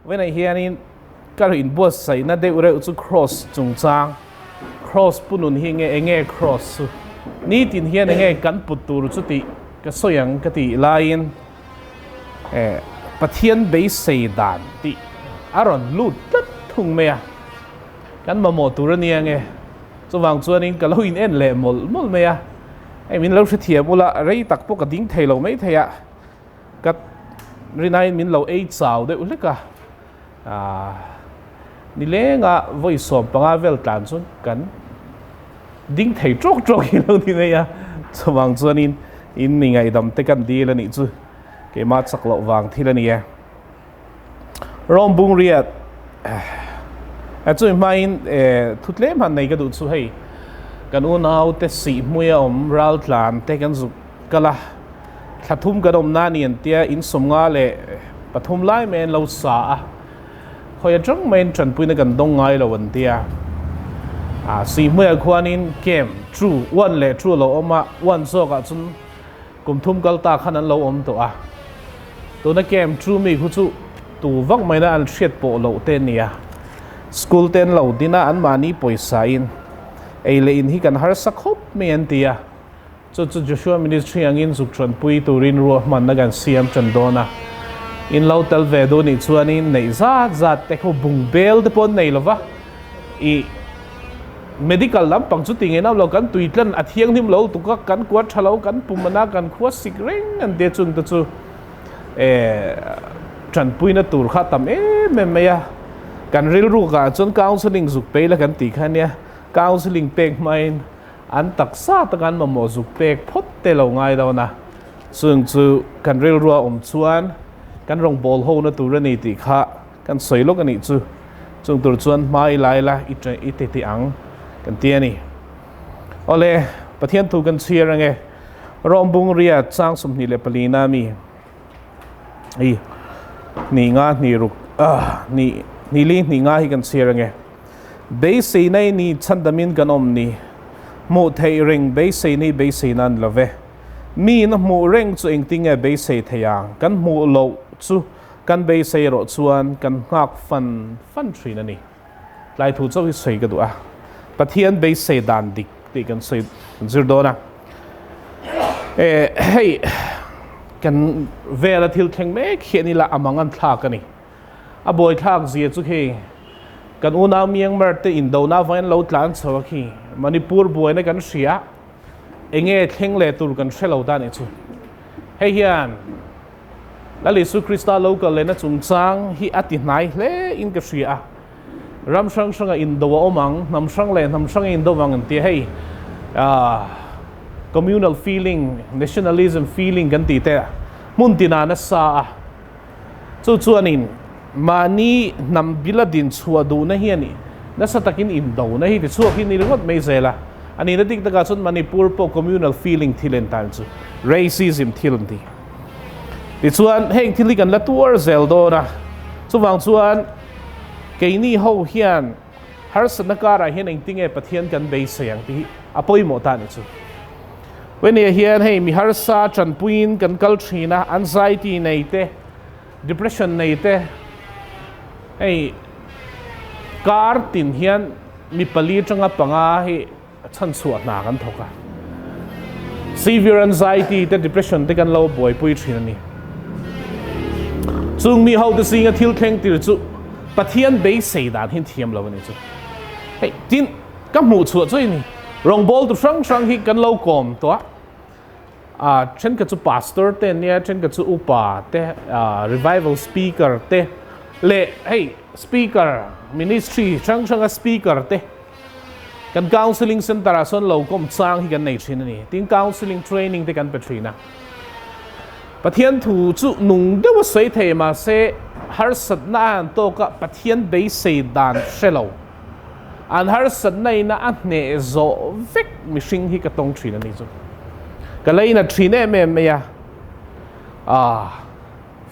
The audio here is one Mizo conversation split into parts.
Vawiinah hianin ka rawn inbuatsaihna deuh reuh chu Kross chungchang, Kross pu nun hi nge enge Kross chu nitin hian enge kan put tur chu tih ka sawi ang ka tih laiin eh Pathian beisei dan tih a rawn lut tlat thung mai a, kan mamawh tur a nia nge chuvang chuanin ka lo in en leh mawlh mawlh mai a, hei min lo hrethiam ula rei tak pawh ka ding thei lo maithei a. Ka rinaiin min lo ei chau deuh hlek a, aah nilenga vawi 15 vel tlan chuan kan ding thei tawk tawk hi lo ni mai a, chuvang chuanin in mi ngaihdam te kan dil a nih chu keimah chak loh vang thil a ni e. Rawng bung riat eh chumi hmain eh thu tlem han nei ka duh chu hei kan unau te sih hmui a awm ral tlan te kan zuk kal a thla thum kan awm na ni an tia in 53 lai mai an lo sa a khawi atang maiin tanpuina kan dawng ngai lo an tia ah sih hmuiah khuanin camp two one leh two a lo awm a one zawkah chuan Kum thum kal ta khan an lo awm tawh a, tuna camp chu mi khu chu tu vak maina an hriat pawh loh te nia. School te an lo din a, anmahni pawisa in ei leh in hi kan harsa khawp mai an ti a, chu chu Joshua Ministry angin zuk tanpui turin ruahmanna kan siam tan dawn a, in lo tel ve duh nih chuanin neih zat zat te khu bung bel te pawh an nei lova, ih. Medical lampang chu ti ngei nau lo, kan tui tlan a thianghlim lo tuk a, kan kuat tha lo, kan pum a na, kan khua sik reng an tia chung te chu eh tanpuina tur kha tam em em mai a. Kan rilru kah chuan counselling zuk pei la kan tih kha nia, counselling pek hmain an taksa taka an mamawh zuk pek phawt te lo ngai dawn a, chung chu kan rilrua awm chuan kan rawngbâwl hona tur a ni tih kha Kan sawi lawk a nih chu. Chung tur chuan hma i lai la i i ti tih ang kan ti a ni. Awle, Pathian thu kan chhiar ange. Rawng bung ria chang 24 na mi i hnih nga hnih ruk ah hnih hnih li hnih nga hi kan chhiar ange. Beisei nei ni chhandamin kan awm ni. Hmuh theih reng beisei nei beisei nan lo ve. Mi in a hmuh reng chu engtinge beisei thei ang? Kan hmuh loh chu Kan beisei erawh chuan kan nghak fan fan thin a ni. Tlai thu chauh hi sawi ka duh a, Pathian beisei dan dik tih kan sawi kan zir dawn a. Eh, hei kan vela thil thleng mek hi an ila a mang an thlak a ni. A buai thlak zia chu khi kan unau Myanmar te indona avangin lo tlan chho a khi Manipur buaina kan hria enge thleng leh tur kan hre lo ta nih chu. Hei hian Lal Isu Krista lo kal lehna chungchang hi a ti hnai hle in ka hria a. Ram hrang hranga indo a awm ang, hnam hrang leh hnam hranga indo vang an ti a, hei communal feeling, nationalism feeling kan tih te hmun tinah nasa a. Chu chuanin mahni hnam bila din chhuah duhna hi a ni. Nasa takin indona hi tichhuak hi ni ringawt mai zel a. A nihna dik takah chuan Manipur pawh communal feeling thil en tan chu racism thil an ti. Tichuan heng thil hi kan la tuar zel dawn a, chuvang chuan keini ho hian harsatna karah hian engtinge Pathian kan beisei ang tih hi a pawimawh ta a ni chu. Venia hian hei mi harsa tanpuiin kan kal thin a, anxiety nei te, depression nei te, hei kar tin hian mi pali atanga panga hi chhan chhuah hna kan thawk a. Severe anxiety te depression te kan lo buaipui thin a ni. Chung mi ho te zinga thil thleng tir chu Pathian beisei dan hi thiam lo a ni chu. Hei tin ka hmuh chhuah chu ni rawngbawltu hrang hrang hi kan lo kawm tawh a. A thenkhat chu pastor te an nia, thenkhat chu upa te, revival speaker te leh hei speaker ministry hrang hranga speaker te kan counselling center ah sawn lo kawm chang hi kan nei thin a ni. Tin counselling training te kan pe thin a. Pathian thu chu nung deuh a sawi thei mahse harsatna a han tawk a Pathian beisei dan hre lo. An harsatna ina a hneh zawh vek mihring hi ka tawng thin a ni chu. Ka lei na thin em em mai a, ah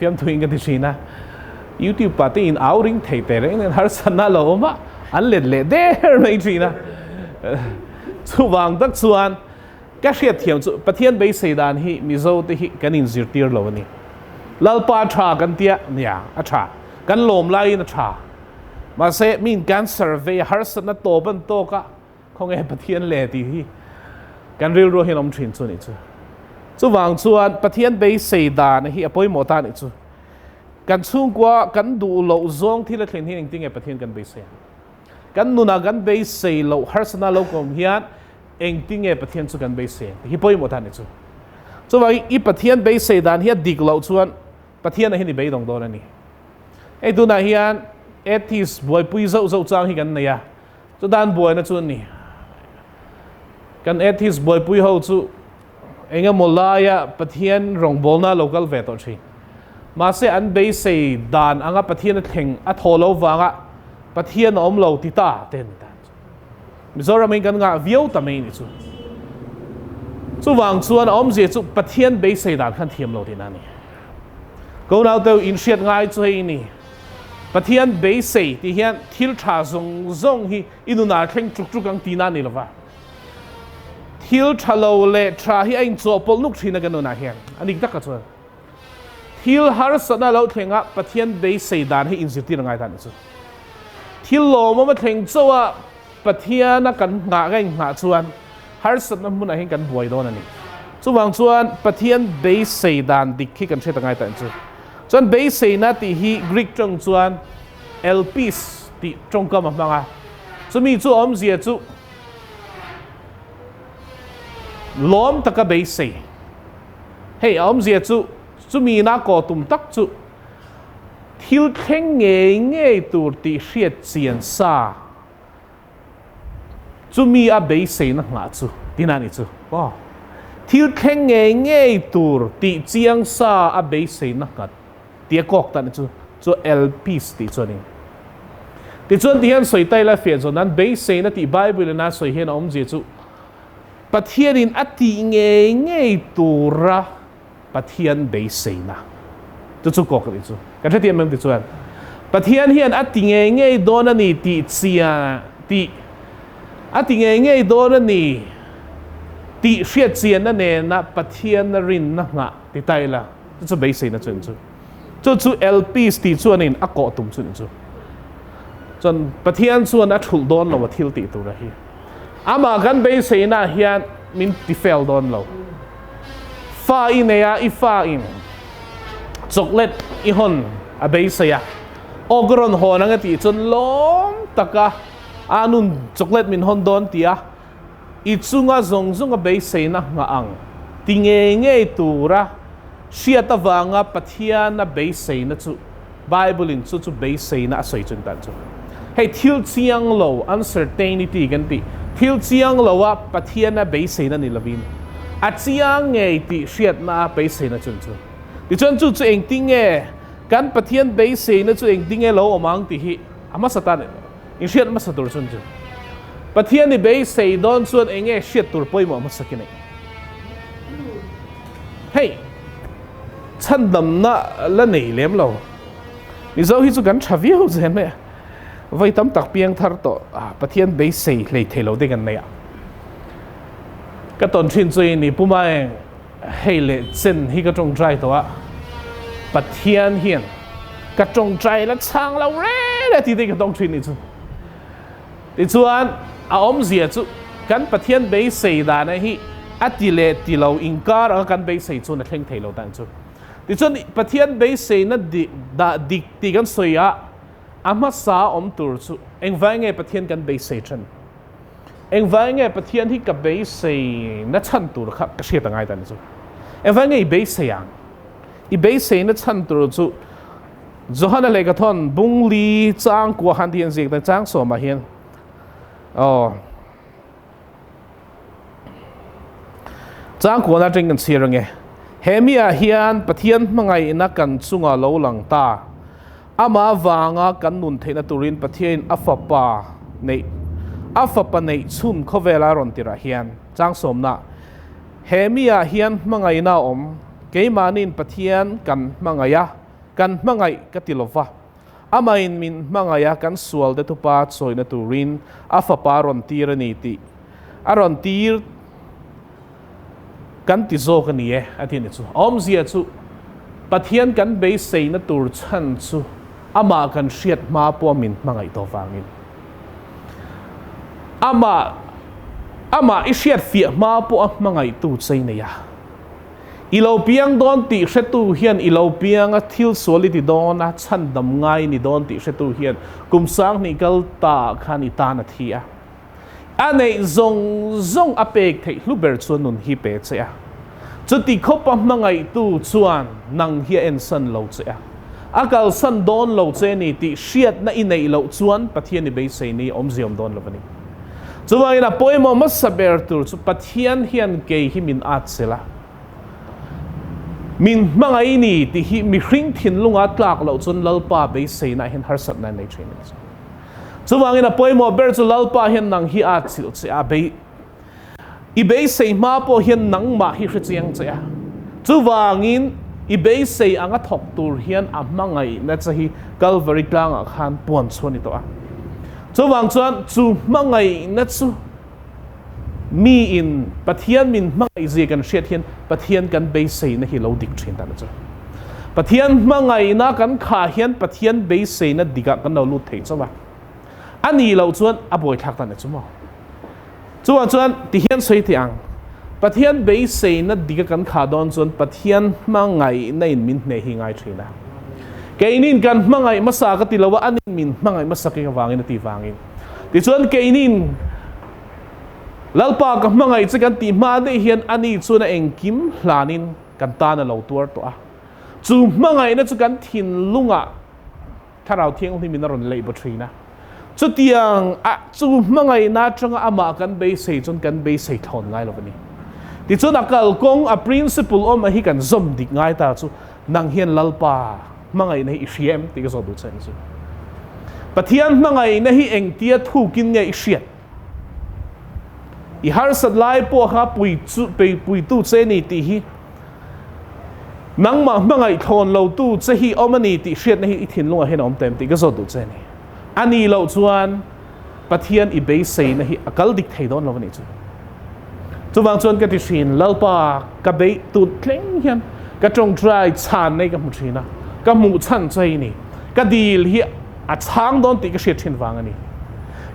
fiamthuin ka ti thin a, YouTube ah te in au ring thei teh reng nen harsatna a lo awm a, an let leh der mai thin a. Chuvang tak chuan ka hriatthiam chu Pathian beisei dan hi Mizo te hi kan inzirtir lo a ni. Lalpa tha kan tia, nia a tha. Kan lawm laiin a tha. Mahse, miin cancer vei a harsatna tawp an tawk a, khawnge Pathian le tih hi kan rilru hian awm thin chu a nih chu. Chuvang chuan Pathian beisei dan hi a pawimawh ta a nih chu. Kan chhungkua kan duh loh zawng thil a thlen hian engtinge Pathian kan beisei ang? Kan nunah kan beisei loh harsatna lo kawm hian engtinge Pathian chu kan beisei ang tih hi pawimawh ta a nih chu. Chuvangin i Pathian beisei dan hi a dik loh chuan Pathian ah hian i beidawng dawn a ni. Hei tunah hian atheist buaipui zauh zauh chang hi kan nei a, chutan buaina chu a ni. Kan atheist buaipui ho chu eng emaw laia Pathian rawngbawlna a lo kal ve tawh thin. Mahse an beisei dan anga Pathian a thleng a thaw lo vanga Pathian a awm lo ti ta te a ni ta. Mizoram in kan ngah viau ta mai ni chu. Chuvang chuan a awmzia chu Pathian beisei dan khan thiam lo tihna a ni. Ko naute in hriat ngai chu hei ni. Pathian beisei tih hian thil tha zawng zawng hi i nunah thleng tuk tuk ang tihna a ni lova. Thil tha lo leh tha hi a inchawhpawlh nuk thin a kan nunah hian. A dik taka chuan thil harsatna lo thleng a Pathian beisei dan hi inzirtir a ngai ta a ni chu. Thil lawmawm a thleng chauh a, Pathiana kan nghah ka inghah chuan harsatna hmunah hian kan buai dawn a ni. Chuvang chuan Pathian beisei dan dik hi kan hriat a ngai ta ang chu. Chuan beiseina tih hi Greek tawng chuan elpis tih tawngkam a hmang a, chumi chu awmzia chu lawm taka beisei. Hei a awmzia chu chumi ina kaw tum tak chu Thil thleng ngei ngei tur tih hriat chian sa chumi a beiseina nghah chu tina a ni chu aw. Thil thleng ngei ngei tur tih chiang sa a beiseina nghat tih a kawk ta ni chu chu elpis tih chu a ni. Tichuan ti hian sawi ta ila fiah zawn nan beiseina tih Bible in a sawi hian a awmzia chu Pathianin a tih ngei ngei tura Pathian beiseina chu chu kawk a nih chu. Kan hrethiam em tichuan Pathian hian a ti ngei ngei dawn a ni tih chia tih a ti ngei ngei dawn a ni tih hriat chianna nena Pathianna rinna nghah ti ta ila chu chu beiseina chu an chu. Chu chu elpis tih chuanin a kawh tum chu ni chu. Chuan Pathian chuan a thulh dawn lo a thil tih tura hi. Amah kan beiseina hian min ti fel dawn lo. Fa i nei a, i fa in chocolate i hawn a beisei a, aw ka rawn hawn ang a tih chuan lawm taka a nun chocolate min hawn dawn tih a, i chunga zawng zawng a beiseina nghah ang ti ngei ngei tura hriat avanga Pathiana beiseina chu Bible in chu chu beiseina a sawi chu tan chu. Hei thil chiang lo, uncertainty kan tih, thil chiang lo a Pathiana beiseina ni lovin a chiang ngei tih hriatna a beiseina chun chu. Tichuan chu chu engtinge kan Pathian beiseina chu engtinge lo awm ang tih hi a hmasa tan in hriat hmasa tur chun chu. Pathian i beisei dawn chuan enge hriat tur pawimawh hmasa ki nei. Hei chhandamna la nei lem lo. Mizo hi chu kan tha viau zel mai a. Vawi tam tak piang thar tawh Pathian beisei hlei thei lo te kan nei a. Ka tawn thin chu ni puma eng hei leh chen hi ka tawngtai tawh a. Pathian hian ka tawngtai la chhang lo reng a tih te ka tawng thin ni chu. Tichuan, a awmzia chu kan Pathian beisei dana hi a ti leh ti lo inkar anga kan beisei chuan a thleng thei lo dan chu. Tichuan, Pathian beiseina dah dik tih kan sawi a, a hmasa awm tur chu engvai nge Pathian kan beisei then? Engvai nge Pathian hi ka beisei na chhan tur kha ka hriat a ngai dan chu. Engvai nge i beisei ang? I beiseina chhan tur chu Johana lehkhathawn bung li chang kua han ti an ziak dan chang sawmah hian aw chang kuana atang kan chhiar ange he mi ah hian Pathian hmangaihna kan chunga lo lang ta ama vanga kan nun theihna turin Pathianin a fapa neih a fapa neih chhun khawvela rawn tirah hian chang sawmna he mi ah hian hmangaihna a awm keimahniin Pathian kan hmangaih a Kan hmangaih ka ti lova, amahin min hmangaih a kan sual te thupa chawina turin a fapa a rawn tir a ni tih a rawn tir kan ti zawk a ni e a ti a ni chu. Awmzia chu Pathian kan beiseina tur chhan chu Amah kan hriat hma pawh min hmangaih tawh vangin. Amah amah i hriat fiah hma pawh a hmangaihtu che i nei a. I lo piang dawn tih hretu hian i lo piang a, thil sual i ti dawn a, chhandam ngai i ni dawn tih hretu hian kum sanghnih kal ta ah khan i tan a thi a. A neih zawng zawng a pek theih hlu ber chuan nun hi pe che a. Chuti khawpa hmangaihtu chuan nang hi a ensan lo che a. A kalsan dawn lo che ni tih hriatna i neih loh chuan Pathian i beisei ni awmzia awm dawn lo a ni. Chuvangin a pawimawh hmasa ber tur chu Pathian hian kei hi min at sel a, min hmangaih ni tih hi mihring thinlunga tlak loh chuan Lalpa beiseina hian harsatna a nei thin a ni. Chuvangin a pawimawh ber chu Lalpa hian nang hi a chilh che a, bei i beisei hma pawh hian nangmah hi hre chiang che a. Chuvangin i beisei anga thawk tur hian a hmangaihna che hi Kalvari tlangah khan puan chhuah a ni tawh a. Chuvang chuan chu hmangaihna chu miin Pathian min hmangaih zia kan hriat hian Pathian kan beiseina hi lo dik thin dan a chu. Pathian hmangaihna kan khah hian Pathian beiseina dikah kan lo lut thei chauh a. A nih loh chuan a buaithlak dan a chu maw. Chuvang chuan ti hian sawi teh ang, Pathian beiseina dika kan khah dawn chuan Pathian hmangaihna in min hneh hi ngai thin a. Keinin kan hmangaih hmasa ka ti lo a, anin min hmangaih hmasa keng avangin a ti vangin. Tichuan keinin Lalpa ka hmangaih che kan tih hma daih hian ani chuan a engkim hlanin kan tan a lo tuar tawh a. Chu hmangaihna chu kan thinlungah Thlarau Thianghlimin a rawn leih baw thin a. Chutiang a chu hmangaihna atanga amah kan beisei chuan kan beisei thlawn ngai lo a ni. Tichuan a kalkawng, a principle awm a hi kan zawm dik ngai ta chu nang hian Lalpa hmangaihna hi i hria em tih ka zawt duh che ang chu. Pathian hmangaihna hi engtia thukin nge i hriat? I harsat lai pawh kha pui chu puitu che ni tih hi nangmah hmangaih thlawn lo tu che hi awm a ni tih hriatna hi i thinlungah hian a awm ta em tih ka zawt duh che a ni. A nih loh chuan Pathian i beiseina hi a kal dik thei dawn lo a nih chu. Chuvang chuan ka ti thin, Lalpa ka beih tut thleng hian ka tawngtai chhan nei ka hmu thin a, ka hmuh chhan che i ni. Ka dil hi a chhang dawn tih ka hriat thin vang a ni.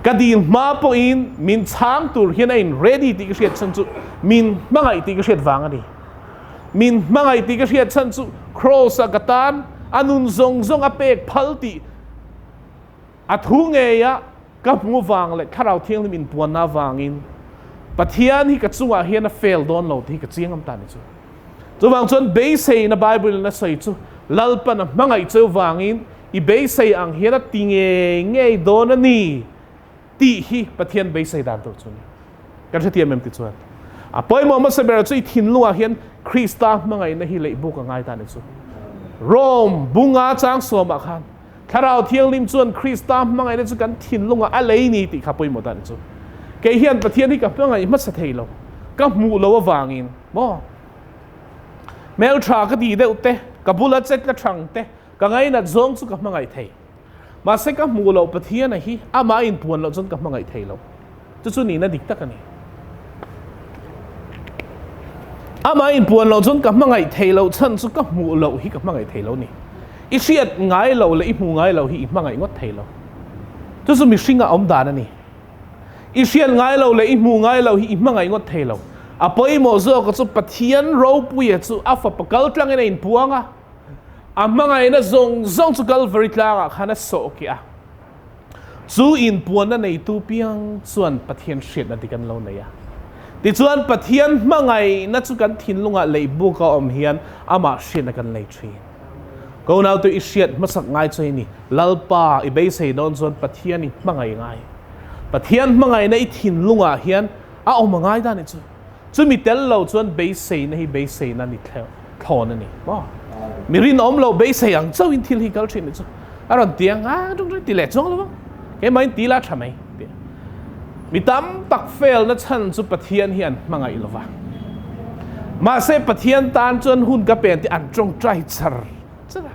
Ka dil hma pawhin min chhang tur hian a in ready tih ka hriat chhan chu min hmangaih tih ka hriat vang a ni. Min hmangaih tih ka hriat chhan chu Kraws-a ka tan a nun zawng zawng a pek phal tih A thu ngeia ka hmu vang leh Thlarau Thianghlim inpuanna avangin Pathian hi ka chungah hian a fail dawn lo tih hi ka chiang am ta ni chu. Chuvang chuan beiseina Bible in a sawi chu Lalpan a hmangaih cheu vangin i beisei ang hian a ti ngei ngei dawn a ni tih hi Pathian beisei dan tur chu a ni. Kan hrethiam em ti chuan a pawimawh hmasa ber chu i thinlungah hian Krista hmangaihna hi leihbuk a ngai ta ni chu. Rome bunga chang sawmah khan Thlarau Thianghlim chuan Krista hmangaihna chu kan thinlungah a lei ni tih kha pawimawh dan chu. Kei hian Pathian hi ka hmangaih hmasa thei lo, ka hmuh lo avangin maw? Hmeltha ka tih deuh te, ka bula chet la thang te, ka ngainat zawng chu ka hmangaih thei. Mahse ka hmuh loh Pathiana hi amah a inpuan loh chuan ka hmangaih thei lo. Chu chu nihna dik tak a ni. Amah inpuan loh chuan ka hmangaih thei loh chhan chu ka hmuh loh hi ka hmangaih thei lo ni. I hriat ngai loh leh i hmuh ngai loh hi i hmangaih ngawt thei lo. Chu chu mihringa awm dan a ni. I hriat ngai loh leh i hmuh ngai loh hi i hmangaih ngawt thei lo. A pawimawh zawka chu Pathian ropuia chu a fapa kal tlangin a inpuang a, a hmangaihna zawng zawng chu Kalvari tlangah khan a sawh keh a. Chu inpuanna neitu piang chuan Pathian hriatna dik an lo nei a. Tichuan, Pathian hmangaihna chu kan thinlungah leihbuk a awm hian amah hriatna kan nei thin. Ko nautu i hriat hmasak ngai chu hei ni, Lalpa i beisei dawn chuan Pathian i hmangaih ngai. Pathian hmangaihna i thinlungah hian a awm a ngai dan i chu. Chumi tel lo chuan beiseina hi beiseina ni thlawn a ni maw? Mi rinawm lo beisei ang chauhin thil hi kal thin ni chu a rawn ti ang a, tung tung ti leh chuang lo vang. Keimah in ti la tha mai ti. Mi tam tak fail na chhan chu Pathian hi an hmangaih lo va. Mahse Pathian tan chuan hun ka pen ti an tawngtai char char a.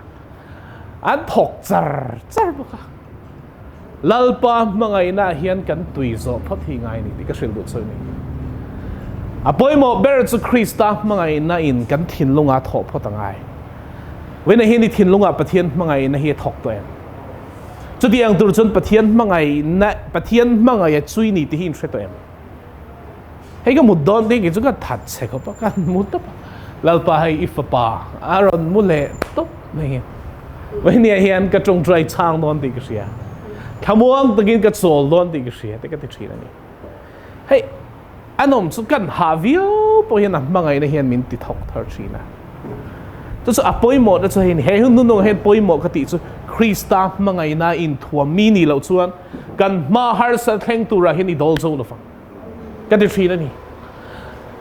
An thawk char char bawk a. Lalpa hmangaihnaah hian kan tui zawh phawt hi ngai a ni tih ka hrilh duh chu a ni. A pawimawh ber chu Krista hmangaihna in kan thinlunga thawh phawt a ngai. Vawiin hian i thinlungah Pathian hmangaihna hi a thawk tawh em? Chutiang tur chuan Pathian hmangaihna, Pathian hmangaiha chui ni tih hi in hre tawh em? Hei ka mut dawn ding chu ka that che khawp a, ka mu tawp a. Lalpa hei i fapa a rawn mu leh tawp mai hi. Vawinia hian ka tawngtai chhang dawn tih ka hria. Thlamuang takin ka chawl dawn tih ka hria te ka ti thin a ni. Hei a nawm chu kan hah viau pawh hian a hmangaihna hian min ti thawk thar thin a. Chu chu a pawimawhna chu hei ni. He hun nunung hian pawimawh ka tih chu Krista hmangaihna inthuam mi nih loh chuan kan hma harsa thleng turah hian i dawl zo lovang ka ti thin a ni.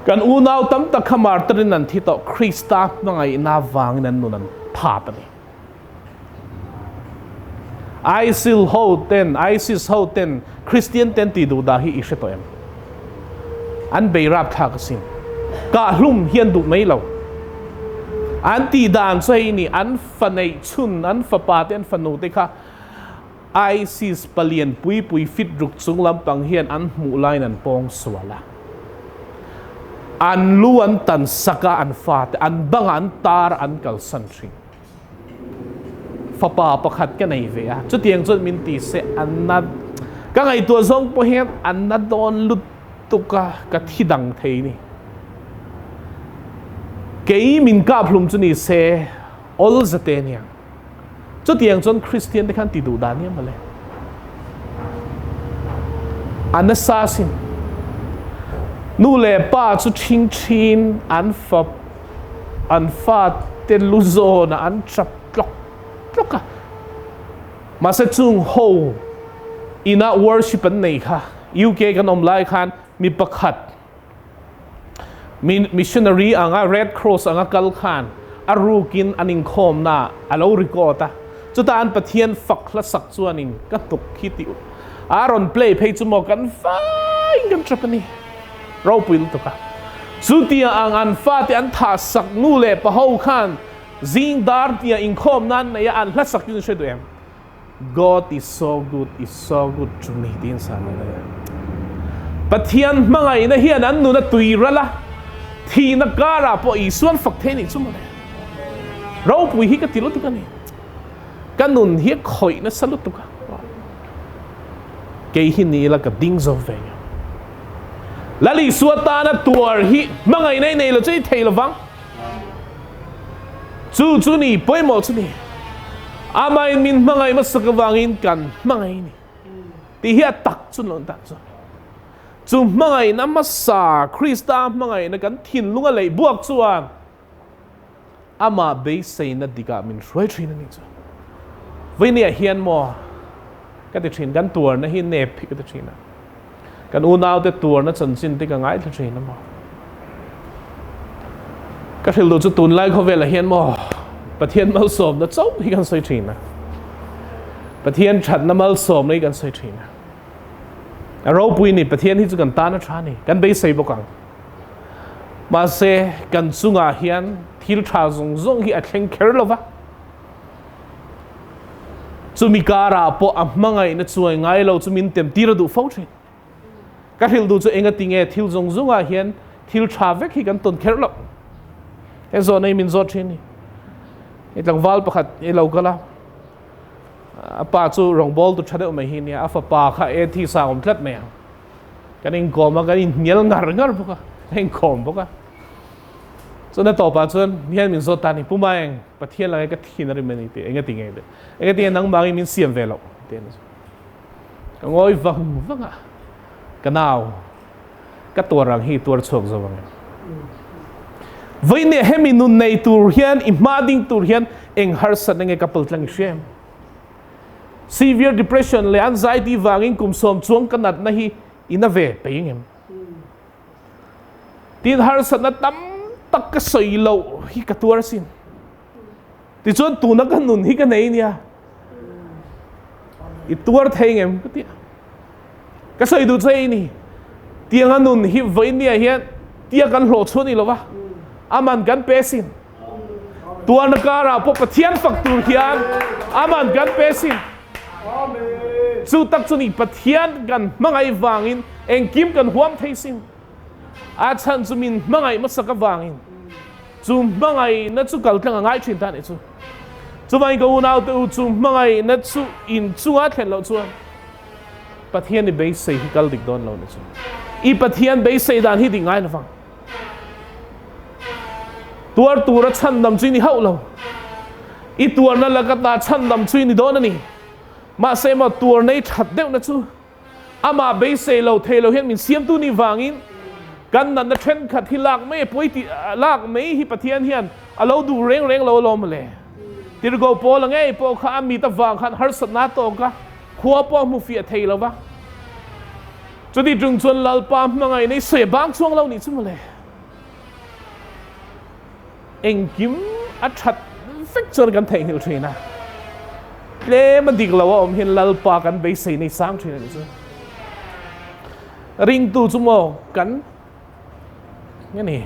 Kan unau tam tak kha martarin an thi tawh Krista hmangaihna vangin an nun an thap a ni. ISIL ho ten, ISIS ho ten Kristian ten tih duh dah hi i hre tawh em? An bei rapthlak asin. Kahhlum hi an duh mai lo. An tih dan chu hei ni, an fa neih chhun, an fapa te, an fanu te kha ISIS palian pui pui fit ruk chung lampang hian an hmuh laiin an pawng sual a. An lu an tan sak a, an fate an bangah an tar a, an kalsan thin. Fapa pakhat ka nei ve a, chutiang chuan min ti se an na, ka ngaihtuah zawng pawh hian an na dawn lutuk a, ka thi dang thei ni. Kei min kap hlum chu ni se awl zate aniang. Chutiang chuan Kristian te khan ti duh dan nia mawle. A nasa sin. Nu leh pa chu ṭhing ṭhin an fa an fate lu zawnah an ṭap tlawk tlawk a. Mahse chung ho inah worship an nei kha UK kan awm lai khan mi pakhat Missionary anga Red Cross anga kal khan a rukin an inkhawmna a lo record a, chutah an Pathian fak hla sak chuanin ka hnuk khi tih a rawn play phei chu maw kan faiin kan ṭap a ni. Ropui lutuk a. Chutia ang an fate an thah sak nu leh pa ho khan zing dar tia inkhawm nan nei a an hla sak chu in hre duh em? God is so good, is so good to me tiin sa mai mai a. Pathian hmangaihna hian an nun a tui ral a, thihna karah pawh Isuan fak thei nih chu mawle. Ropui hi ka ti lutuk a ni. Ka nun hi a khawih nasa lutuk a. Kei hi ni ila ka ding zo ve ngei. Lal Isua tana tuar hi hmangaihna i nei lo chu i thei lovang. Chu chu ni pawimawh chu ni. Amahin min hmangaih hmasak avangin kan hmangaih ni. Tih hi a tak chu lo dan chu. Chu hmangaihna hmasa Krista hmangaihna kan thinlung a leih buak chuan amah beiseina dikah min hruai thin a ni chu. Vawinia hian maw ka ti thin, kan tuarna hi nep hi ka ti thin a. Kan unaute tuarna chanchin te ka ngaithla thin a maw. Ka hrilh duh chu tunlai khawvelah hian maw Pathian malsawmna chauh hi kan sawi thin a. Pathian thatna malsawmna hi kan sawi thin a. A ropui ni Pathian hi chu kan tan a tha ni. Kan beisei bawk ang. Mahse kan chungah hian thil tha zawng zawng hi a thleng kher lova. Chumi karah pawh a hmangaihna chuai ngai lo chu min tem tir a duh fo thin. Ka hrilh duh chu engati nge thil zawng zawngah hian thil tha vek hi kan tawn kher loh. He zawhna hi min zawt thin ni. Hei tlangval pakhat i lo kal a, a pa chu rawngbawl tu tha deuh mai hi nia, a fapa kha atheist ah a awm tlat mai ang. Kan inkawm a, kan inhnial ngar ngar bawk a, a inkawm bawk a. Chuan a tawpah chuan hian min zawt ta a ni, Pu Maeng, Pathian laka ka thin a rim a ni tih, engati nge tih, engati nge nangmangin min siam ve loh tih a ni chu. Ka ngawi vang vang a, ka nau, ka tuar ang hi tuar chhuak zo ang em? Vawinia hemi nun nei tur hian, i hma ding tur hian eng harsatna nge ka paltlang i hria em? Severe depression leh anxiety vangin kum sawm chuang ka natna hi i na ve pei ang em? Tin harsatna tam tak ka sawi loh hi ka tuar asin. Tichuan tuna ka nun hi ka nei nia. I tuar thei ngem ka ti a. Ka sawi duh che ni. Tianga nun hi vawinia hian tia kan hlawh chhuah ni lova. Aman kan pe sin. Tuarna karah pawh Pathian fak tur hian aman kan pe sin. Chu tak chu ni Pathian kan hmangaih vangin engkim kan huam thei sin. A chhan chu min hmangaih hmasak avangin chu hmangaihna chu kaltlang a ngai thin ta nih chu. Chuvangin ka unaute u chu hmangaihna chu in chunga thlen loh chuan Pathian i beisei hi kal dik dawn lo ni chu. I Pathian beisei dan hi dik ngai lovang. Tuar tura chhandam chu i ni hauh lo. I tuarna laka ta chhandam chu i ni dawn a ni. Mahse maw tuarna i that deuhna chu amah beisei lo thei lo hian min siamtu nih vangin kan natna thenkhat hi lak mai a pawi tih lak mai hi Pathian hian a lo duh reng reng lo alawm mawle. Tirhkoh Paula ngei pawh kha a mit avang khan harsatna a tawk a, khua pawh a hmu fiah thei lo va. Chuti tung chuan Lalpa hmangaihna i sawi a bang chuang lo nih chu mawle. Engkim a that vek chuan kan theihnghilh thin a, tlem a dik lo a awm hian Lalpa kan beisei nei sang thin a nih chu. Ringtu chu maw kan nge ni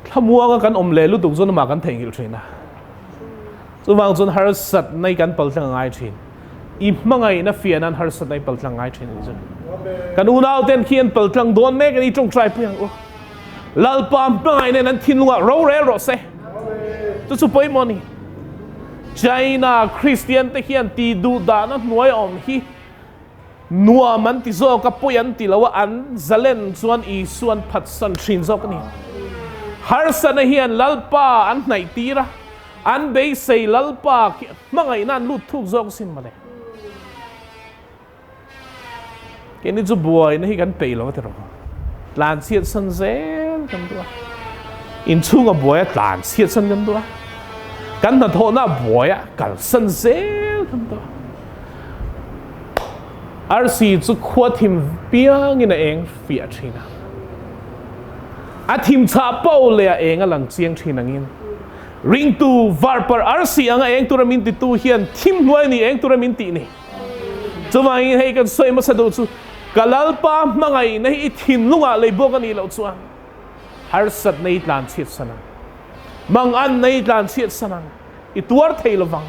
thlamuanga kan awm leh lutuk chuan amah kan theihnghilh thin a. Chuvang chuan harsat nei kan paltlang a ngai thin. I hmangaihna fiah nan harsat nei paltlang ngai thin a nih chu. Kan unauten khi an paltlang dawn mek a ni tawngtai pui ang u. Lalpa hmangaih nen an thinlungah rorel rawh se. Chu chu pawimawh a ni. China Kristian te hian ti duh dahna hnuai awm hi nuam an ti zawk a, pawi an ti lo a, an zalen chuan Isua an phatsan thin zawk a ni. Harsatna hian Lalpa an hnaih tir a, an beisei Lalpa khi hmangaihna an lut thuk zawk asin mawle. Keini chu buaina hi kan peih lo a ti rawh. Tlan chhiat san zel kan duh a. Inchhunga buai a tlan chhiat san kan duh a. Kan hnathawhna buai a kal san zel kan duh a. Arsi chu khua thim piangin a eng fiah thin a. A thim chhah poh leh a eng a lang chiang thin angin ringtu varpar arsi anga eng tura min titu hian thim hnuai ni eng tura min tih ni. Chuvangin hei kan sawi hmasa duh chu ka Lalpa hmangaihna hi i thinlungah lei bawk a nih loh chuan harsatna i tlan chhiat san ang, manganna i tlan chhiat san ang, i tuar thei lovang.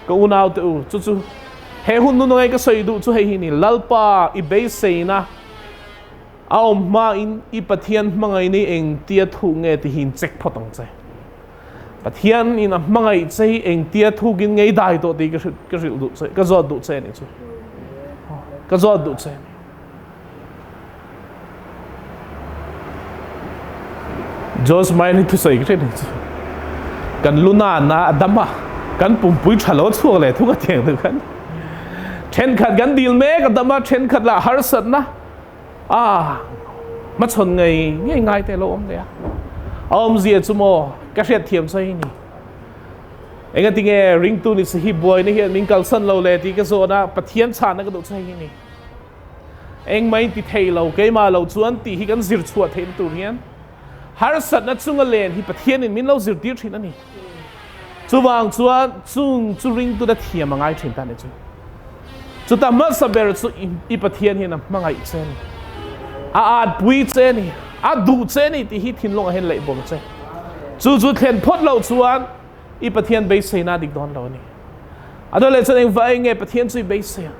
Ka unaute u, chu chu he hun nunawng ka sawi duh chu hei hi ni, Lalpa i beiseina A awm hmain i Pathian hmangaihna hi engtia thuk nge ti hi in check phawt ang che. Pathian in a hmangaih che hi engtia thukin nge i dai tawh tih ka hrilh duh che, ka zawt duh che a nih chu. Ka zawt duh che a ni. Jos Main hi thusawi ka hriat nih chu. Kan lu na na a dam a, kan pumpui tha lo chhuak leh thung a tiang deuh khan. Thenkhat kan dil mek a dam a, thenkhat lah harsatna A, hmachhawn ngei ngei ngai te lo awm leh a. A awmzia chu maw ka hriat thiam sawi hi ni. Enga tinge ringtu ni si hi buaina hian min kalsan lo le tih ka zawn a, Pathian chhahna ka duh chu hei hi ni. Engmah in ti thei lo, keimah lo chuan tih hi kan zir chhuah theihna tur hian harsatna chunga len hi Pathianin min lo zirtir thin a ni. Chuvang chuan chung chu ringtute thiam a ngai thin ta nih chu. Chuta hmasa ber chu i Pathian hian a hmangaih che a ni. A atpui che a ni. A duh che a ni tih hi thinlungah hian leih bawm che. Chu chu thlen phawt loh chuan i Pathian beiseina a dik dawn lo a ni. A dawt leh chuan engvah eng nge Pathian chu i beisei ang?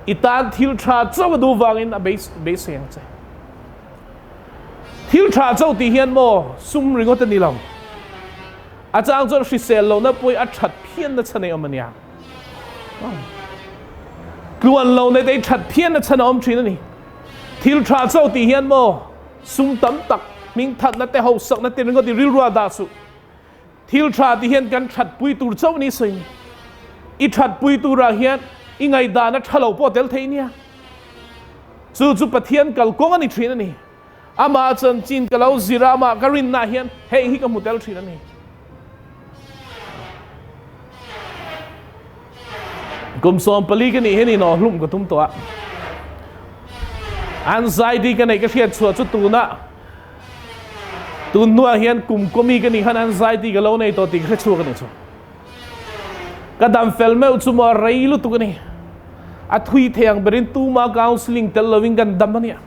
I tan thil tha chauh a duh vangin a beisei ang che. Thil tha chauh tih hian maw sum ringawt a ni lo. A chang chuan hrisel lohna pawh hi a that phian na chhan a awm a nia. Tluan lo nei te hi that phian na chhan a awm thin a ni. Thil tha chauh tih hian maw sum tam tak hming thatna te hausakna te ringawt i rilru ah dah suh. Thil tha tih hian kan that pui tur chauh ni sawi ni. I that pui turah hian i ngaihdan a tha lo pawh tel thei nia. Chu chu Pathian kalkawng a ni thin a ni. Amah chanchin ka lo zir a, amah ka rinna hian hei hi ka hmu tel thin a ni. Kum 14 ka nih hian inawhhlum ka tum tawh a. Anxiety ka neih ka hriat chhuah chu tuna tun hnuah hian kum kawmi ka nih khan anxiety ka lo nei tawh tih ka hre chhuak a ni chu. Ka dam fel meuh chu maw a rei lutuk a ni. A thui thei ang berin tuma counselling tel lovin kan dam a nia.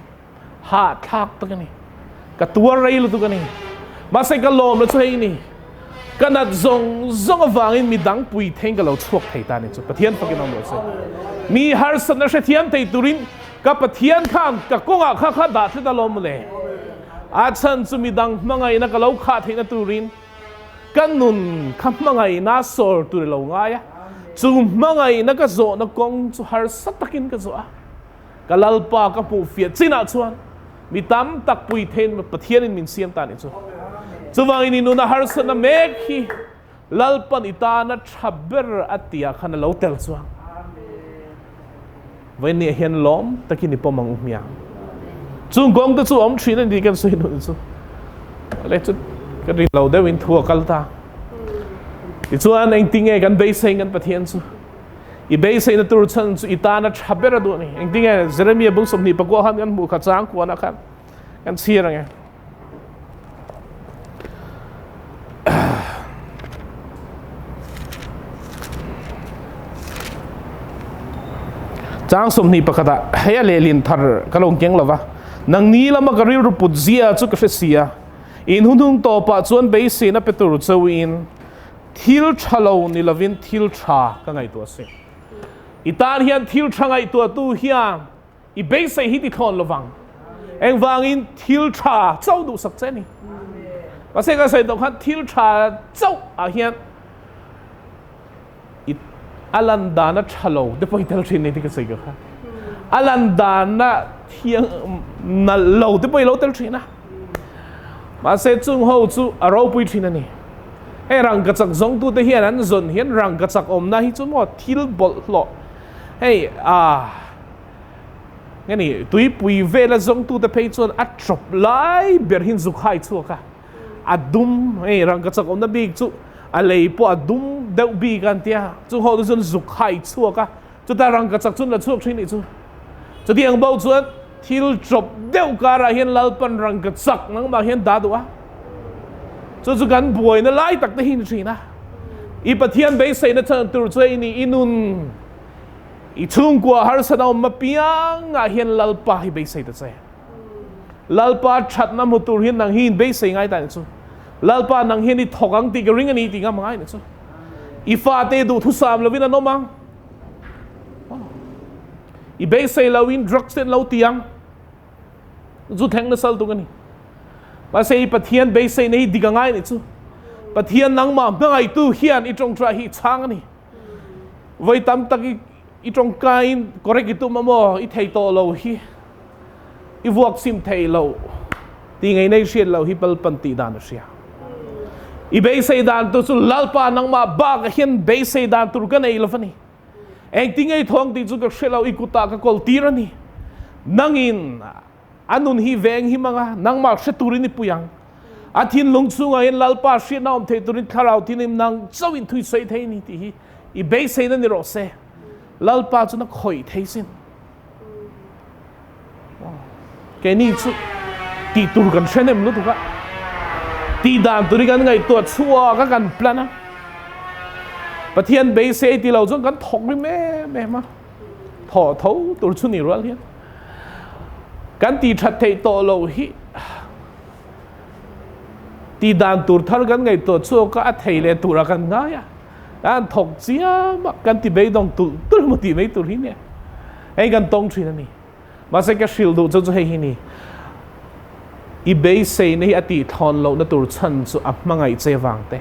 Hahthlak tak a ni. Ka tuar rei lutuk a ni. Mahse ka lawm na chu hei ni. Ka nat zawng zawng avangin mi dang pui theiin ka lo chhuak thei ta ni chu. Pathian fakin awm rawh se. Mi harsatna hrethiam thei turin ka Pathian khan ka kawngah kha kha dah tlat alawm mawle. A chhan chu mi dang hmangaihna ka lo khah theihna turin. Ka nun kha hmangaihna sawr tur i lo ngai a, chu hmangaihna ka zawhna kawng chu harsa takin ka zawh a. Ka Lalpa ka hmuh fiah chinah chuan mi tam tak pui theiin Pathianin min siam ta nih chu. Chuvangin i nuna harsatna mek hi Lalpan i tana tha ber a tihah khan a lo tel chuang. Vawinia hian lawm takin i pawm ang u hmiang. Chung kawng te chu awm thin a ni kan sawi nun chu. Le chu ka rin lo deuhin thu a kal ta. Tichuan engtinge kan beisei kan Pathian chu. I beiseina tur chhan chu i tana tha ber a duh a ni. Engtinge Jeremia bung 24 khan kan hmuh kha chang kuanah khan kan chhiar ang e. Chang 21 ah hei a lehlin thar ka lo keng lova nangni lama ka rilru put zia chu ka hre si a in hun hung tawpah chuan beiseina pe tur chauhin thil tha lo ni lovin thil tha ka ngaihtuah a si. I tan hian thil tha ngaihtuahtu hian I beisei hi ti thlawn lovang. Engvangin thil tha chauh duhsak che ni. Mahse ka sawi tawh khan thil tha chauh ah hian i a lan dana tha lo te pawh i tel thin ni tih ka sawi ka kha. A lan dana thiang nalh lo te pawh i lo tel thin a. Mahse chung ho chu a ropui thin a ni. Hei rangkachak zawngtute hian an zawn hian rangkachak awmna hi chu maw thil bawlhhlawh hei ah nge ni tuipui vela zawngtute phei chuan a chawp lai ber hi zuk hai chhuak a a dum hei rangkachak awmna bik chu a lei pawh a dum deuh bik a an tia chung ho te chuan zuk hai chhuak a chutah rangkachak chu an la chhuak thin nih chu chutiang bo chuan thil chawp deuh karah hian Lalpan rangkachak nangmah hian dah duh a chu chu kan buaina lai tak te hi ni thin a i Pathian beiseina chhan tur chu hei ni i nun I chhungkua harsat a awm apiangah hian Lalpa hi beisei ta che. Lalpa thatna hmu tur hian nang hi in beisei ngai ta ni chu. Lalpa nang hian i thawk ang tih ka ring a ni tih ngam ngai ni chu. I fate duhthusam lovin an awm ang. I beisei loin drugs te an lo ti ang. Zu thleng nasal tuk a ni. Mahse i Pathian beiseina hi dik a ngai ni chu. Pathian nangmah hmangaihtu hian i tawngtai hi i chhang a ni. Voi tam tak i i tawngkaiin correct i tum a maw i thei tawh lo hi i vuak sim thei lo ti ngei nei hriat lo hi Lalpan tih dan a hria. I beisei dan tur chu Lalpa nangmah bakah hian beisei dan tur ka nei lo va ni. Engtin ngei thawng tih chu ka hre lo i kutah ka kawl tir a ni. Nangin A nun hi veng him anga nangmah hre turin i pui ang. A thinlung chungah hian Lalpa hriatna awm thei turin thlarau thinim nang chauhin thui sawi thei a ni tih hi i beiseina ni rawh se. Lalpa chuan a khawih thei sin. Keini chu tih tur kan hre nem lutuk a, tih dan tur hi kan ngaihtuah chhuak a kan plan a. Pathian beisei ti lo chuan kan thawk rim em em a. Thaw tho tur chu ni rual hian kan ti that theih tawh loh hi ti dan tur thar kan ngaihtuah chhuak a, a thei leh tura kan ngai a, kan thawk chiam a, kan ti beidawng tulh tulh maw tih mai tur hi nia hei kan tawng thin a ni. Mahse ka hrilh duh chu chu hei hi ni, i beiseina hi a tihthlawn lohna tur chhan chu a hmangaih che vang te,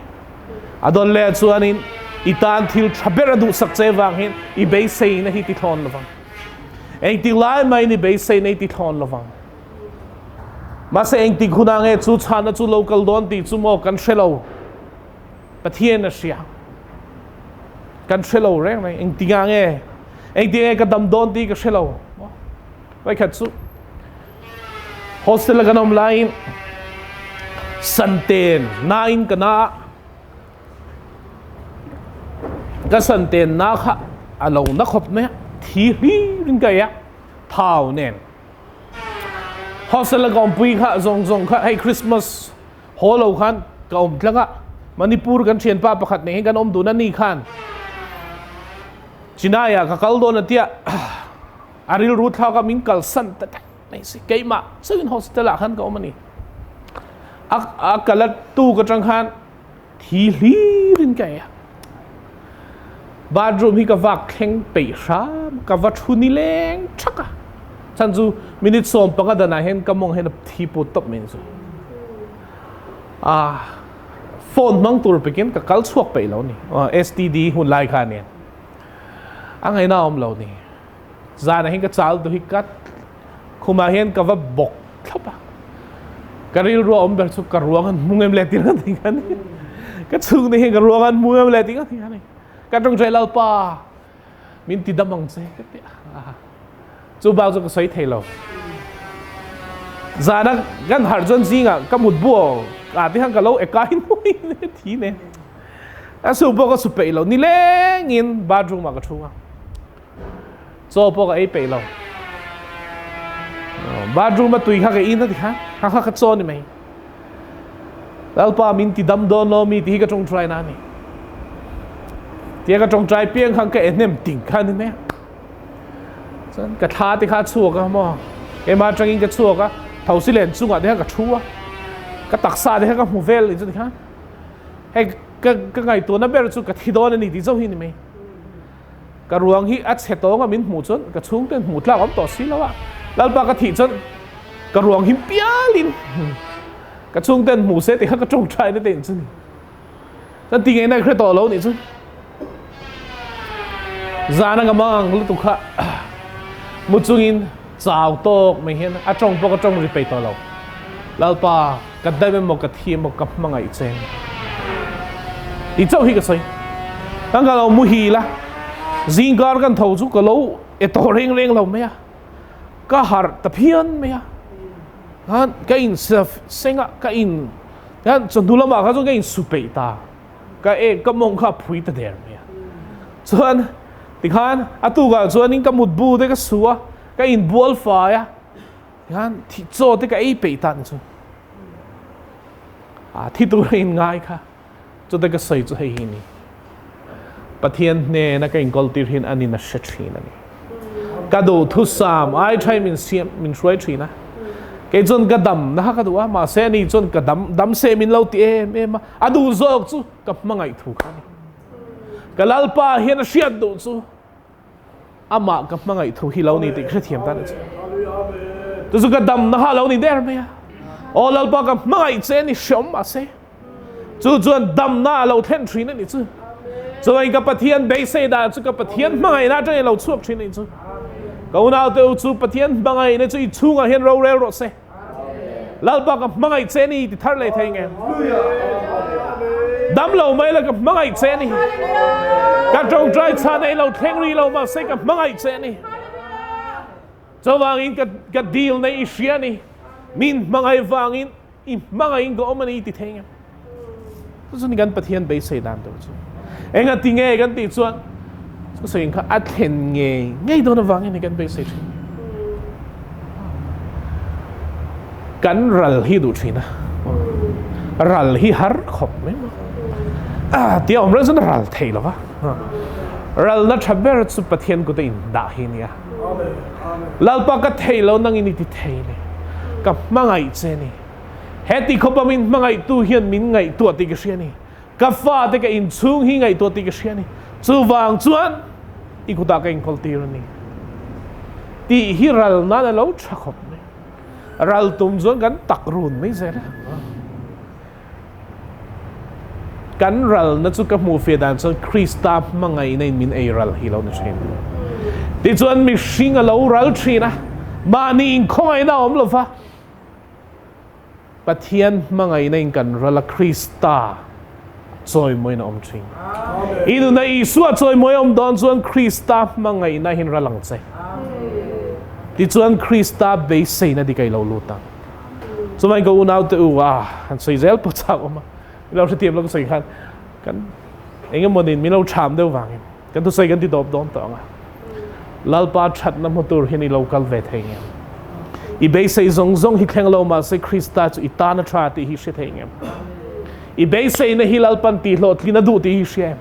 a dawn leh chuanin i tan thil tha ber a duhsak che vang hian i beiseina hi tithlawn lovang. Engtik lai maiin i beiseina hi tithlawn lovang. Mahse engtik hunah nge chu chhana chu lo kal dawn tih chu maw kan hre lo. Pathian a hria. Kan hre lo reng reng. Engtikah nge engtik nge ka dam dawn tih ka hre lo. Vaikhat chu hostel a kan awm laiin santen nain ka na ka santen na kha a lo na khawp mai a thi hlirin ka ei a thau nen hostel a ka awmpui kha zawng zawng kha hei Christmas Haw lo khan ka awm tlang a, Manipur kan thianpa pakhat nen hian kan awm dun a ni khan Chennai ah ka kal dawn a tia a rilru thlak a min kalsan ta daih mai si keimah chauhin hostel ah khan ka awm a ni. A a kal a tuk atang khan thi hlir in ka ei a, bathroom hi ka vak thleng peih hram ka va thu nileng thak a. Chan chu minute 15 danah hian ka mawng hian a thi put tawp mai chu. Ah. Phone hmang tur pekin ka kal chhuak peih lo ni. STD hun lai kha nia. A ngaihna awm lo ni. Zanah hian ka chal duh hi ka khumah hian ka va bawk thlap a. Ka rilru a awm ber chu ka ruang an hmung em le ti reng a ni. Ka chhungte hian ka ruang an hmung em le ti reng a ni. Ka tawngtai Lalpa min ti dam ang che ka ti a. Chu bak chu ka sawi thei lo. Zana kan harh chuan zingah ka mut buau ah te khan ka lo ekai nuai ne thi ne. A su pawh ka su peih lo nilengin bathroom ah ka thu a. Chaw pawh ka ei peih lo. Bathroom a tui kha ka in a ti kha kha kha ka chaw ni mai. Lalpa min ti dam dawn lo mi ti hi ka tawngtai na ni. Tia ka tawngtai piang khan ka ehnem ting kha ni mai a. Chuan ka thla te kha a chhuak a maw keimah atangin ka chhuak a thosi len chungah te khan ka thu a ka taksa te kha ka hmu vel ni chu tikhan hei ka ka ngaihtuahna ber chu ka thi dawn a ni tih chauh hi ni mai ka ruang hi a chhe tawng a min hmuh chuan ka chhungten hmuh tlak awm tawh si lo a lalpa ka thih chuan ka ruang hi pialin ka chhungten hmuh se tih kha ka tawngtai na te in chu ni. Kan ti ngei na hre tawh lo nih chu. Zan a ka mang lutuk kha mu chungin chau tawk mai hian a tawng pawh ka tawng ri peih tawh lo. Lalpa ka dam emaw ka thi emaw ka hmangaih che ti chauh hi ka sawi. Kan ka lo muhil a, zingkar kan tho chu ka lo e tawh reng reng lo mai a, ka harh ta phian mai a. Khan ka in seng a, ka in Kan chawhnu lamah kha chuan ka insu peih ta. Ka e ka mawng kha a phui ta der mai a. Chuan tikhan a tukah chuanin ka mutbu te ka su a, ka inbual fai a, tikhan thi chaw te ka ei peih ta ni chu. A thi tura inngai kha chute ka sawi chu hei hi ni. Pathian hnena ka inkawl tir hian anin a hre thin a ni. Ka duhthusam ai thain min siam min hruai thin a. Kei chuan ka dam na kha ka duh a, mahse ani chuan ka dam dam se min lo ti em em a. A duh zawk chu ka hmangaih thu kha a ni. Ka Lalpa hian a hriat duh chu amah ka hmangaih thu hi lo ni tih ka hrethiam ta ni chu. Chu chu ka dam na kha lo ni der mai a. Aw Lalpa ka hmangaih che ni hreawm mahse. Chu chuan damna a lo thlen thin a nih chu. Chuan ka Pathian beisei dan chu ka Pathian hmangaihna atangin a lo chhuak thin a nih chu. Ka unaute u chu Pathian hmangaihna chu i chhungah hian rorel rawh se. Lalpa ka hmangaih che ni ti thar leh thei nge. Dam lo mai la ka hmangaih che ni. Ka tawngtai chhan ei lo thleng ri lo mahse ka hmangaih che ni. Chuvangin ka ka dil nei i hria ni. Min hmangaih vangin I hmangaihin ka awm a ni ti thei ngem? Chu chu ni kan Pathian beisei dan tur chu. Enga ti nge kan tih chuan chu sawiin kha a thlen ngei ngei dawn avangin ni kan beisei thin. Kan ral hi duh thin a. Ral hi har khawp mai maw. Ah, tia awm reng chuan ral thei lo va. Ralna tha ber chu Pathian kut a indah hi nia. Lalpa ka thei lo nangin i ti thei ni. Ka hmangaih che ni. He ti khawpa min hmangaihtu hian min ngaihtuah tih ka hria ni. Ka fate ka inchhung hi ngaihtuah tih ka hria ni. Chuvang chuan i kutah ka inkawl tir a ni. Tih hi ral nan a lo tha khawp mai. Ral tum chuan kan tak run mai zel a. Kan ralna chu ka hmuh fiah dan chuan Krista hmangaihna in min ei ral hi lo ni thin. Tichuan mihring a lo ral thin a, mahni inkhawngaihna a awm lova, Pathian hmangaihna in kan ral a, Krista chawimawiin a awm thin. I nuna Isua chawimawi a awm dawn chuan Krista hmangaihna hin ral ang che. Tichuan Krista beiseina dik a i lo lut ang. Chuvangin ka unaute u a han sawi zel pawh chak awm a, min lo hrethiam lo ka sawi khan kan eng emaw nin min lo cham deuh vangin kan thusawi kan ti dawp dawn tawh ang a. Lalpa thatna hmu tur hian i lo kal ve thei ngem? I beisei zawng zawng hi thleng lo mahse Krista chu i tan a tha tih hi hre thei ngem? I beiseina hi Lalpan tihhlawhtlin a duh tih hi hria em?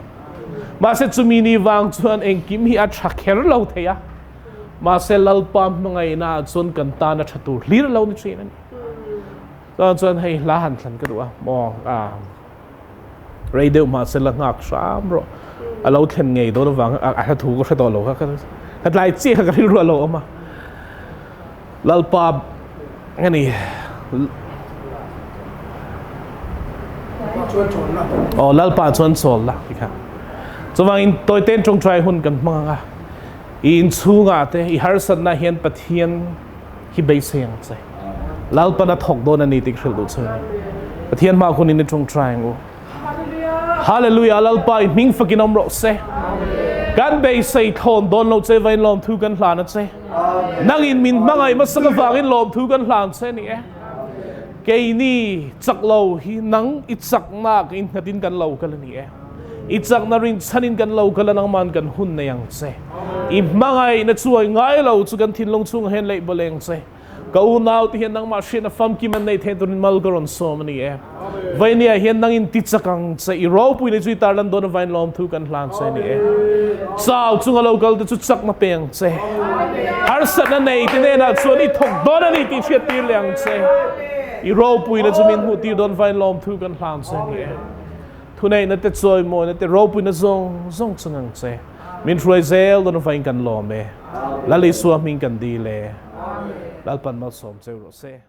Mahse chumi ni vang chuan engkim hi a tha kher lo thei a. Mahse Lalpa hmangaihna ah chuan kan tan a tha tur hlir lo ni thin a ni. Chuan chuan hei hla han thlan ka duh a, maw a rei deuh mahse la nghak hram rawh. A lo thlen ngei dawn avang a hla thu ka hre tawh lo kha ka tlai chiah kha ka rilru a lo awm a. Lalpa nge ni. chuan chawl la. Aw Lalpa chuan chawl la ti kha. Chuvangin tawiten ṭawngṭai hun kan hmang ang a. I inchhungah te i harsatna hian Pathian hi beisei ang che. Lalpan a thawk dawn a ni tih ka hrilh duh che a ni. Pathian hma hun in i ṭawngṭai ang u. Hallelujah Lalpa i hming fakin awm rawh se. Kan beisei thlawn dawn lo che vain lawmthu kan hlan a che. Nangin min hmangaih hmasak avangin lawmthu kan hlan che ni e. Keini chak lo hi nang i chaknak in nghatin kan lo kal a ni e. I chakna rinchhanin kan lo kal a nangman kan hun nei ang che. I hmangaihna chuai ngai lo chu kan thinlung chhungah hian leih baw leng che. Ka unau te hian nangmah hriatna famkim an neih theih turin mal ka rawn sawm a ni e. Vainia hian nangin ti chak ang che i ropui ni chu i tarlan dawn avain lawmthu kan hlan che a ni e. Chau chunga lo kal te chu chakna pe ang che. Harsatna nei te hnenah chuan i thawk dawn a ni tih hriat tir leh ang che. I ropui na chu min hmuh tir dawn vain lawmthu kan hlan che a ni e. Thuneihna te chawimawina te ropuina zawng zawng chang ang che. Min hruai zel dawn avain kan lawm e. Lal Isua hming kan dil e. Lalpan malsawm cheu rawh se.